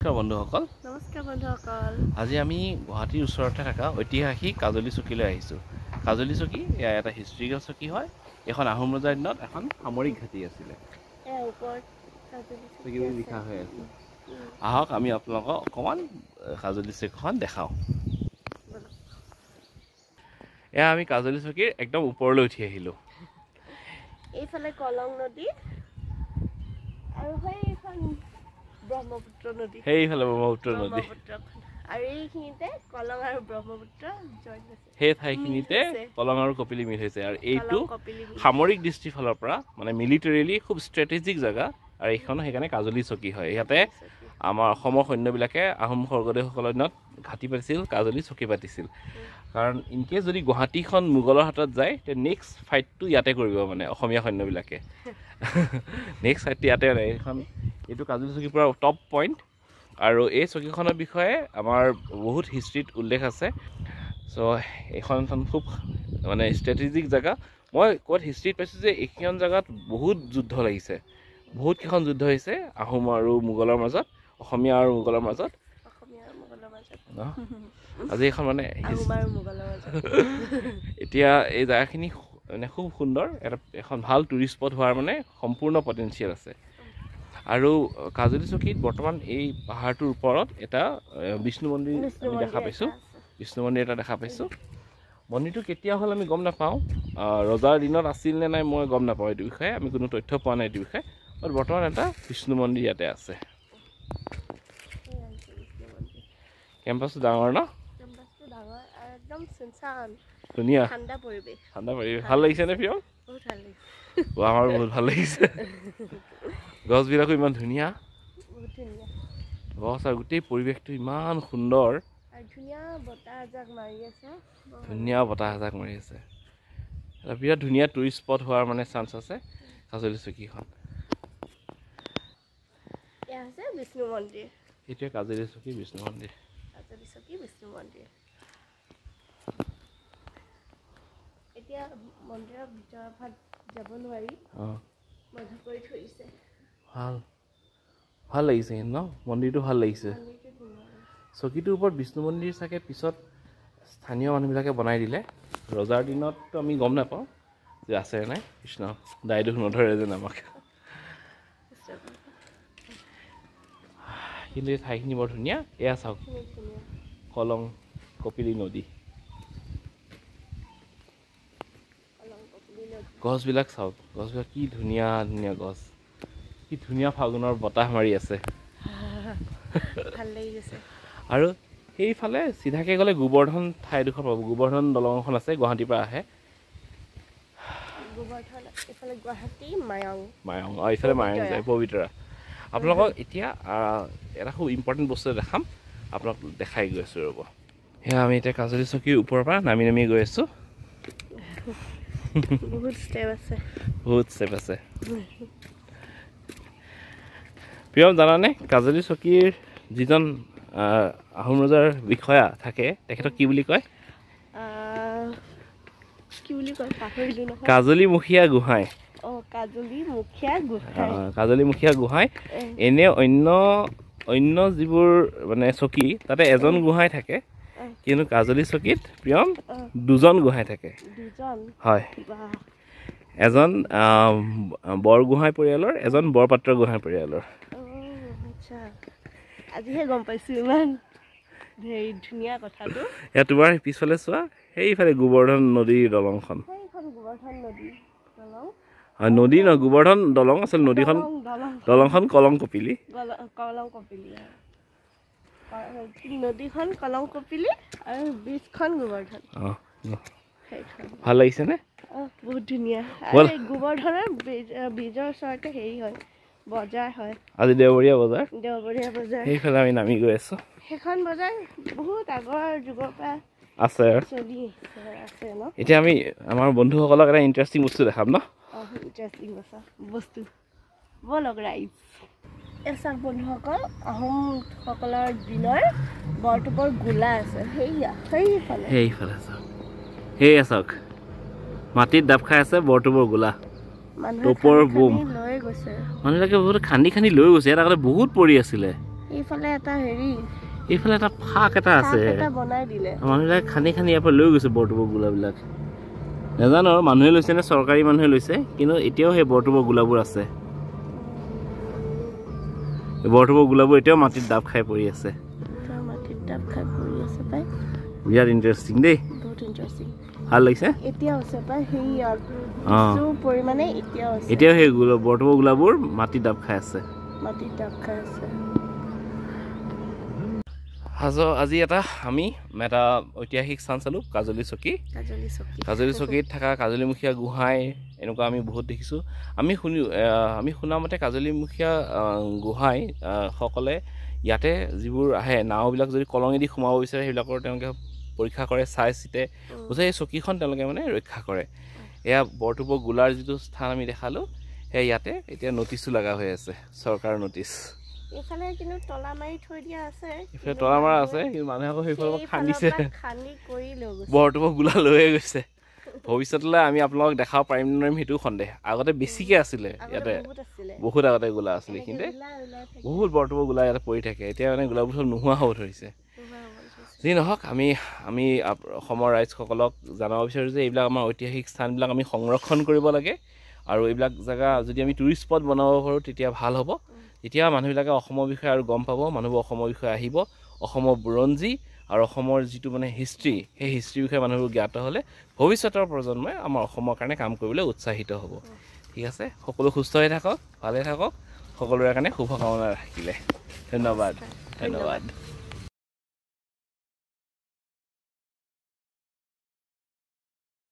নমস্কাৰ বন্ধুসকল। নমস্কাৰ বন্ধুসকল। আজি আমি গুৱাহাটীৰ ওচৰতে থকা ঐতিহাসিক কাজলী চকীলৈ আহিছোঁ। কাজলী চকী এয়া এটা হিষ্ট্ৰিকেল চকী হয়। এইখন আহোম ৰজাৰ দিনত এখন সামৰিক ঘাটি আছিলে। চকী বুলি লিখা হৈ আছে। আহক আমি আপোনালোকক অকণমান কাজলী চকীখন দেখাওঁ। এয়া আমি কাজলী চকীৰ একদম ওপৰলৈ উঠি আহিলোঁ। এইফালে কলং নদী আৰু সেইখন ব্ৰহ্মপুত্ৰ নদী, সেইফালে ব্ৰহ্মপুত্ৰ নদী আৰু এইখিনিতে কলং আৰু ব্ৰহ্মপুত্ৰ জইন হৈছে। সেই ঠাইখিনিতে কলং আৰু কপিলি মিল হৈছে। আৰু এইটো সামৰিক দৃষ্টিৰ ফালৰ পৰা মানে মিলিটেৰিলি খুব ষ্ট্ৰেটেজিক জেগা আৰু এইখন সেইকাৰণে কাজলী চকী হয়। ইয়াতে আমাৰ অসমৰ সৈন্যবিলাকে আহোম স্বৰ্গদেউসকলৰ দিনত ঘাটি পাতিছিল, কাজলী চকী পাতিছিল। কাৰণ ইনকেছ যদি গুৱাহাটীখন মোগলৰ হাতত যায় তে নেক্সট ফাইটটো ইয়াতে কৰিব মানে অসমীয়া সৈন্যবিলাকে। নেক্সট ফাইটটো ইয়াতে। এইখন এইটো কাজলী চকীৰ পৰা টপ পইণ্ট। আৰু এই চকীখনৰ বিষয়ে আমাৰ বহুত হিষ্ট্ৰীত উল্লেখ আছে। চ' এইখন এখন খুব মানে ষ্ট্ৰেটেজিক জেগা। মই ক'ত হিষ্ট্ৰীত পাইছোঁ যে এইখন জেগাত বহুত যুদ্ধ লাগিছে, বহুত কেইখন যুদ্ধ হৈছে আহোম আৰু মোগলৰ মাজত, অসমীয়া আৰু মোগলৰ মাজত। আজি এইখন মানে এতিয়া এই জেগাখিনি মানে খুব সুন্দৰ, এটা এখন ভাল টুৰিষ্ট স্পট হোৱাৰ মানে সম্পূৰ্ণ পটেঞ্চিয়েল আছে। আৰু কাজলী চকীত বৰ্তমান এই পাহাৰটোৰ ওপৰত এটা বিষ্ণু মন্দিৰ আমি দেখা পাইছোঁ। বিষ্ণু মন্দিৰ এটা দেখা পাইছোঁ। মন্দিৰটো কেতিয়া হ'ল আমি গম নাপাওঁ, ৰজাৰ দিনত আছিল নে নাই মই গম নাপাওঁ এইটো বিষয়ে, আমি কোনো তথ্য পোৱা নাই এইটো বিষয়ে। বাট বৰ্তমান এটা বিষ্ণু মন্দিৰ ইয়াতে আছে। কেম্পাছটো ডাঙৰ ন? ধুনীয়া ঠাণ্ডা পৰিৱেশ। ঠাণ্ডা পৰিৱেশ। ভাল লাগিছে নে প্ৰিয়ম? আমাৰ বহুত ভাল লাগিছে। গছবিলাকো ইমান ধুনীয়া, গছ আৰু গোটেই পৰিৱেশটো ইমান সুন্দৰ। ধুনীয়া বতাহ এজাক মাৰি আছে। এটা বিৰাট ধুনীয়া টুৰিষ্ট স্পট হোৱাৰ মানে চান্স আছে কাজলী চকীখন। বিষ্ণু মন্দিৰ, এইটোৱে কাজলী চকী বিষ্ণু মন্দিৰ। কাজলী চকী বিষ্ণু মন্দিৰ। এতিয়া মন্দিৰৰ ভিতৰৰ ভাগ যাব নোৱাৰি, বন্ধ কৰি থৈ দিছে। ভাল ভাল লাগিছে ন মন্দিৰটো, ভাল লাগিছে। চকীটোৰ ওপৰত বিষ্ণু মন্দিৰ চাগে পিছত স্থানীয় মানুহবিলাকে বনাই দিলে। ৰজাৰ দিনততো আমি গম নাপাওঁ যে আছে নাই। কৃষ্ণ দায় দোষ নধৰে যেন আমাক। কিন্তু এই ঠাইখিনি বৰ ধুনীয়া। এয়া চাওক কলং কপিলি নদী, গছবিলাক চাওক, গছবিলাক কি ধুনীয়া ধুনীয়া গছ, কি ধুনীয়া ফাগুনৰ বতাহ মাৰি আছে। ভাল লাগি গৈছে। আৰু সেইফালে চিধাকৈ গ'লে গোবৰ্ধন ঠাইডোখৰ পাব। গোবৰ্ধন দলং এখন আছে, গুৱাহাটীৰ পৰা আহে। মায়ং, অঁ এইফালে মায়ং যায়, পবিতৰা। আপোনালোকক এতিয়া এটা খুব ইম্পৰ্টেণ্ট বস্তু দেখাম, আপোনাক দেখাই গৈ আছোঁ ৰ'ব। সেয়া আমি এতিয়া কাজলী চকীৰ ওপৰৰ পৰা নামি নামি গৈ আছোঁ। বহুত ষ্টেপ আছে, বহুত ষ্টেপ আছে। প্ৰিয়ম জানানে কাজলী চকীৰ যিজন আহোম ৰজাৰ বিষয়া থাকে তেখেতক কি বুলি কয়? কি বুলি কয় পাহৰিলো নহয়। কাজলী মুখীয়া গোহাঁই। কাজলী মুখীয়া গোহাঁই। এনে অন্য অন্য যিবোৰ মানে চকী তাতে এজন গোহাঁই থাকে, কিন্তু কাজলী চকীত প্ৰিয়ম দুজন গোহাঁই থাকে। হয়, এজন বৰগোহাঁই পৰিয়ালৰ, এজন বৰপাত্ৰ গোহাঁই পৰিয়ালৰ। আজিহে গম পাইছোঁ ইমান হেৰি ধুনীয়া কথাটো। এয়া তোমাৰ পিছফালে চোৱা, সেইফালে গোবৰ্ধন নদীৰ দলংখন। নদী নহয়, গোবৰ্ধন দলং আছিল, নদীখন দলংখন কলং কপিলি। কলং কপিলি নদীখন, কলং কপিলি আৰু ব্ৰিজখন গোবৰ্ধন। ভাল লাগিছেনে? বহুত ধুনীয়া। আৰু গোবৰ্ধনৰ ব্ৰিজৰ ওচৰতে হেৰি হয়, বজাৰ হয়। আজি দেওবৰীয়া বজাৰ। দেওবৰীয়া বজাৰ। সেইফালে আমি নামি গৈ আছোঁ। সেইখন বজাৰ বহুত আগৰ যুগৰ পৰা আছে, চলি আছে ন। এতিয়া আমি আমাৰ বন্ধুসকলক এটা ইণ্টাৰেষ্টিং বস্তু দেখাম ন? অঁ, ইণ্টাৰেষ্টিং বস্তু। ব'লক ৰাইজ। চাওক বন্ধুসকল, আহোমসকলৰ দিনৰ বৰটোপৰ গোলা আছে। সেইয়া সেইফালে, সেইফালে চাওক, সেয়া চাওক, মাটিত ডাব খাই আছে বৰটোপৰ গোলা। টোপৰ বোম লৈ গৈছে মানুহবিলাকে, বহুত খান্দি খান্দি লৈ গৈছে। ইয়াত আগতে বহুত পৰি আছিলে। এইফালে এটা হেৰি, এইফালে এটা ফাঁক এটা আছে, বনাই দিলে। মানুহবিলাক খান্দি খান্দি ইয়াৰ পৰা লৈ গৈছে বৰটোপৰ গোলাবিলাক। নাজানো আৰু মানুহে লৈছে নে চৰকাৰী মানুহে লৈছে, কিন্তু এতিয়াও সেই বৰটোপৰ গোলাবোৰ আছে। বৰটোপৰ গোলাবোৰ এতিয়াও মাটিত ডাব খাই পৰি আছে। মাটিত ডাব খাই পৰি আছে পাই। বিৰাট ইণ্টাৰেষ্টিং দেই, বহুত ইণ্টাৰেষ্টিং। ভাল লাগিছে। এতিয়াও আছে পাই সেই কিছু পৰিমাণে এতিয়াও আছে। এতিয়াও সেই বৰটোপৰ গোলাবোৰ মাটিত ডাব খাই আছে, মাটিত ডাব খাই আছে। আজি এটা আমি এটা ঐতিহাসিক স্থান চালোঁ, কাজলী চকী। কাজলী চকীত থকা কাজলীমুখীয়া গোহাঁই এনেকুৱা আমি বহুত দেখিছোঁ। আমি শুনামতে কাজলীমুখীয়া গোহাঁই সকলে ইয়াতে যিবোৰ আহে নাওবিলাক যদি কলঙেদি সোমাব বিচাৰে সেইবিলাকৰ তেওঁলোকে পৰীক্ষা কৰে, চাই চিতে বুজে এই চকীখন তেওঁলোকে মানে ৰক্ষা কৰে। এয়া বৰটোপৰ গোলাৰ যিটো স্থান আমি দেখালোঁ, সেয়া ইয়াতে এতিয়া নটিচো লগা হৈ আছে, চৰকাৰৰ নটিচ। এইফালে কিন্তু তলা মাৰি থৈ দিয়া আছে, এইফালে তলা মাৰা আছে, কিন্তু মানুহে আকৌ সেইফালৰ পৰা খান্দিছে, খান্দি কৰি লৈ গৈছে, বৰটোপৰ গোলা লৈয়ে গৈছে। ভৱিষ্যতলৈ আমি আপোনালোকক দেখাব পাৰিম নোৱাৰিম সেইটোও সন্দেহ। আগতে বেছিকৈ আছিলে ইয়াতে, বহুত আগতে গোলা আছিলে, কিন্তু বহুত বৰটোপৰ গোলা ইয়াতে পৰি থাকে। এতিয়া মানে গোলাবোৰ চব নোহোৱা হ'ব ধৰিছে। যি নহওক, আমি আমি অসমৰ ৰাইজসকলক জনাব বিচাৰোঁ যে এইবিলাক আমাৰ ঐতিহাসিক স্থানবিলাক আমি সংৰক্ষণ কৰিব লাগে, আৰু এইবিলাক জেগা যদি আমি টুৰিষ্ট স্পট বনাব পাৰোঁ তেতিয়া ভাল হ'ব। তেতিয়া মানুহবিলাকে অসমৰ বিষয়ে আৰু গম পাব, মানুহবোৰ অসমৰ বিষয়ে আহিব, অসমৰ বুৰঞ্জী আৰু অসমৰ যিটো মানে হিষ্ট্ৰী, সেই হিষ্ট্ৰীৰ বিষয়ে মানুহবোৰ জ্ঞাত হ'লে ভৱিষ্যতৰ প্ৰজন্মই আমাৰ অসমৰ কাৰণে কাম কৰিবলৈ উৎসাহিত হ'ব। ঠিক আছে, সকলো সুস্থ হৈ থাকক, ভালে থাকক, সকলোৰে কাৰণে শুভকামনা থাকিলে। ধন্যবাদ, ধন্যবাদ।